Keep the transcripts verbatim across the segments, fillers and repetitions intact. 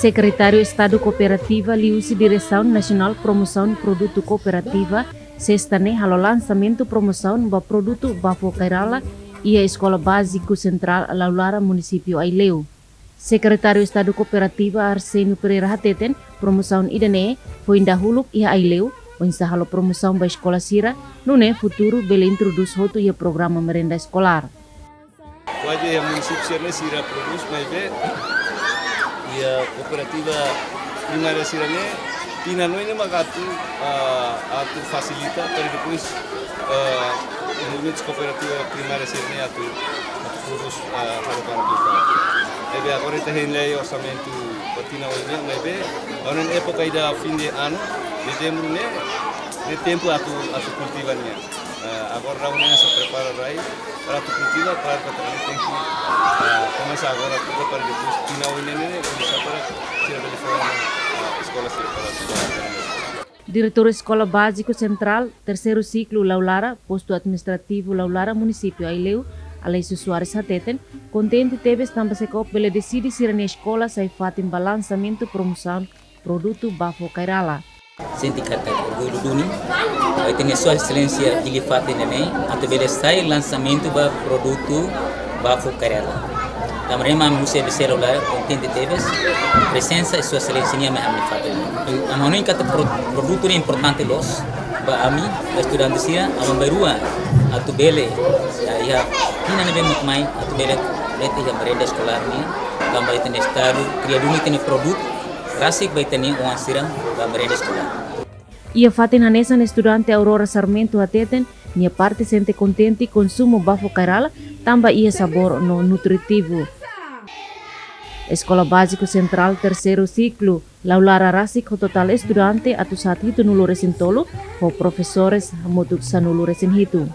Sekretáriu Estadu Kooperativa liuhusi Diresaun Nasionál Promosaun Produtu Kooperativa, SESTA ne'e halo lansamentu promosaun ba produtu bafo kairala iha Eskola Báziku Sentrál Laulara, Munisípiu Aileu. Sekretáriu Estadu Kooperativa Arsénio Pereira hateten, promosaun ida-ne'e foin dahuluk iha Aileu, oinsá halo promosaun ba eskola sira, nune'e futuru bele introdús hotu iha programa merenda eskolár. Waje iha munisípiu sira-ne'e sira prodús, maibé iha kooperativa primária sira-ne'e, tinan oin ne'e mak atu, ah, atu fasilita para depois, ah, movimentu kooperativa primária sira-ne'e atu, atu prodús, ah, halo para buka. Ne'ebé agora ita hein lai orsamentu ba tinan oin ne'e, maibé agora ne'e époka ida fin de ano, dezembru ne'e, ne'e tempu atu, atu kultiva nian. Ah, agora daudaun ne'e sei prepara rai para atu kultiva, para atu tenke, ah, komesa agora kultiva para depois tinan oin ne'e, komesa para sira bele forma, ah, eskola sira para atu. Diretór Eskola Báziku Sentrál, terseiru siklu Laulara, Postu Administrativu Laulara, Munisípiu Aileu, Aloysio Soares hateten, kontente tebes tanba SEKOOP bele deside sira-nia eskola sai fatin ba lansamentu promosaun produtu bafo kairala. Sente katak orgullu duni, ba ita-nia Sua Exelénsia hili fatin ne'e, atu bele sai lansamentu ba produtu bafo kairala. Tanba ne'e mak ami husi E B C Laulara kontente tebes, prezensa Sua Exelénsia nian mai ami fatin. Ami hanoin katak pro-, produtu ne'e importante loos ba ami, ba estudante sira, ami bainrua atu bele, ya, iha tinan ne'ebé mak mai, atu bele mete iha merenda eskolár nian, tanba ita-nia Estadu kria duni ita-nia produtu rasik ba ita-nia oan sira ba merenda eskolár. Iha fatin hanesan, estudante Aurora Sarmento hateten, nia parte sente kontente konsumu bafo kairala tanba iha sabór no nutritivu. Eskola Báziku Sentrál terseiru siklu Laulara rasik ho totál estudante atus haat hitunulu resin tolu, ho profesores hamutuk sanulu resin hitu.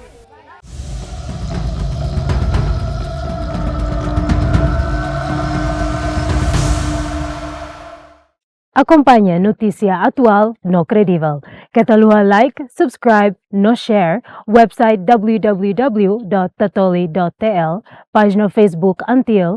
Akompaña notísia atuál no kredivel. Keta haluha like, subscribe no share website w w w dot tatoli dot t l, pájina Facebook ANTIL,